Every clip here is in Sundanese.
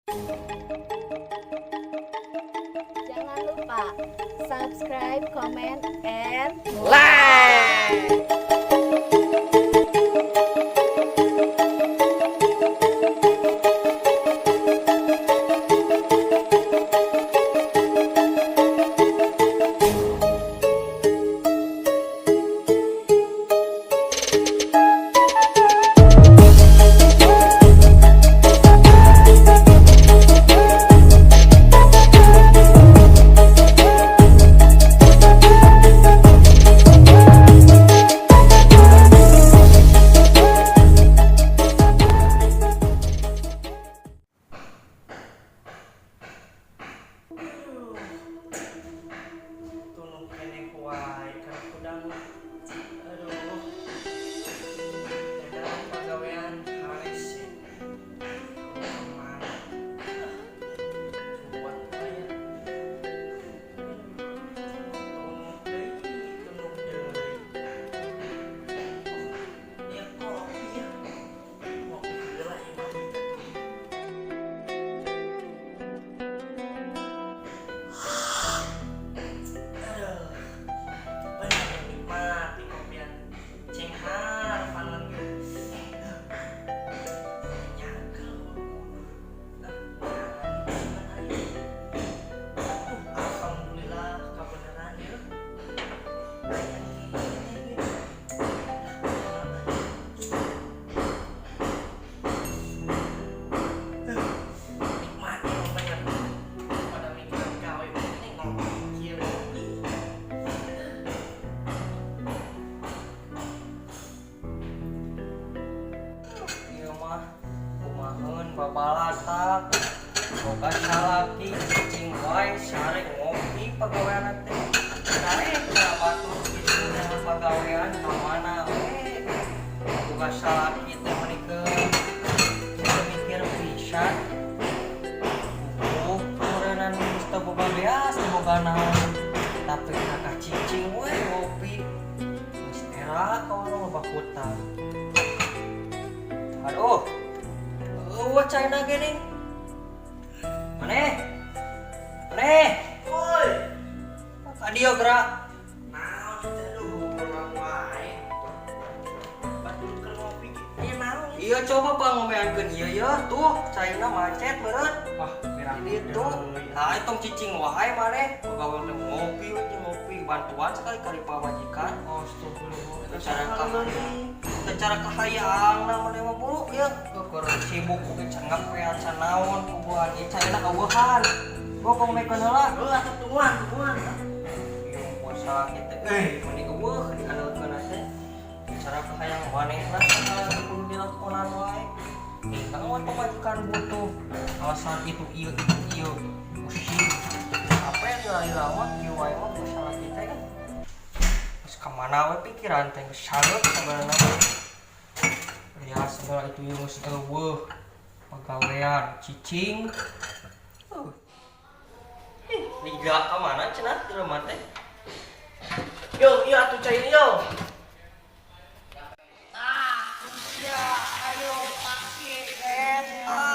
Jangan lupa subscribe, comment, and Like. Tunduh keneh wae kana kudang. Aduh. Edan pagawean harese. Kemana? Buat aya. Tunduh deui, tunduh deui. Oh, ieu kopi ya. Ngopi heula ieu mah teh. Aduh, bener nikmat di kopian cenghar panon ge. Nyakel. Ah, aduh, alhamdulillah kebenaran ya. Aya keneh gitu. Nikmat ya bener. Pada mikiran gawe ini ngopi kieu ngopi. Ieu mah kumaheun babalatak. Boga salaki cicing wae sare ngopi pagawean teh. Sare ka batur kitu dengan pagawean ka mana we. Boga salaki teh meuni teu mikir pisan. Oh, meureunnan geus teu boga beas, teu boga naon. Tapi kakak cicing we ngopi. Geus era ka urang loba hutang. Aduh. Eueuh caina geuning. Maneh? Maneh? Woi, Ka dieu gerak. Naon teh, aduh, urang wae. Batur keur ngopi ge. Aya naon? Iya, coba pangombeankeun ieu ya, tuh caina macet meureun. Wah, pirang Itu. Nah, tong cicing wae maneh. Pagawean teh ngopi we jeung ngopi bantuan sekali kali pamajikan. Astagfirullah. Eta Secara saha kahayang, secara kahayang maneh mah buru ya. Keur sibuk oge can ngepel can naon puguhan ieu caina eueuhan. Gua pangombekeun heula. Heuh, atuh tungguan, tungguan. Ieu puasa kitu. Eh, meni eueuh diandalkeun teh. Cara kahayang manehna segala kudu dilakonan wae. Kang we pamajikan butuh alasan itu ieu itu ieu. Pusing. Apa yang lila mah kieu wae mah masalah kita kan. Geus ka mana we pikiran teh geus sareut sabenerna. Ya segala itu ieu geus eueuh. Pagawean cicing. Ih, liga ka mana cenah jelema teh? Yo, iya atuh cair yo. Ya, ayo pake eta.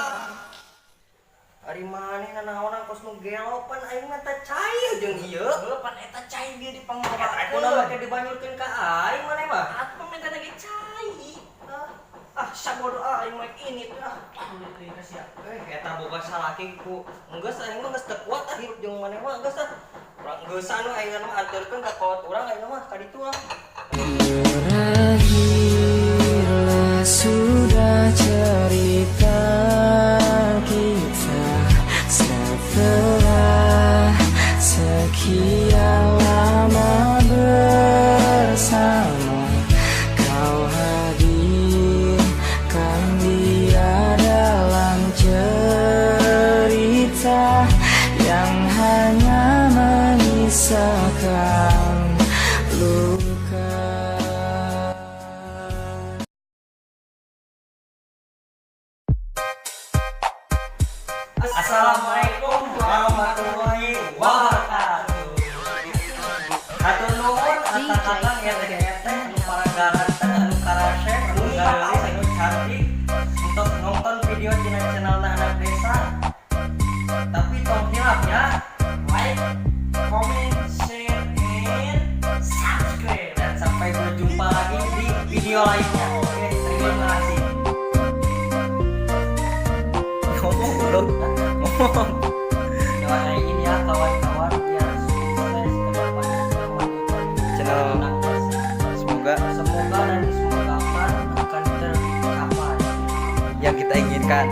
Ari maneh nanaonan kos nu gelo pan aing mah teh cai jeung ieu. Heuh, pan eta cai dia di Eta kunaon make dibanyurkeun ka aing maneh mah? Atuh minta lagi cai. Ah, sabodo ah aing mah ini tuh ah. Aduh, teh sia. Eh, eta boga salaki ku geus aing mah geus teu kuat ah hirup jeung maneh mah geus ah. Urang geusan we aing mah anterkeun ka kolot urang aing mah ka ditu lah. Berakhirlah sudah cerita kita setelah sekian lama bersama. Kau hadirkan dia dalam cerita yang hanya menyisakan luka. Assalamualaikum warahmatullahi wabarakatuh. Hatur nuhun akang-akang ya teh teh anu para garanteng anu karasep anu gareulis anu cantik untuk nonton video tina channel Anak Desa. Doain ya, kawan-kawan, biar sukses ke depannya Channel. Semoga Semoga dan disemogakan akan tercapai yang kita inginkan.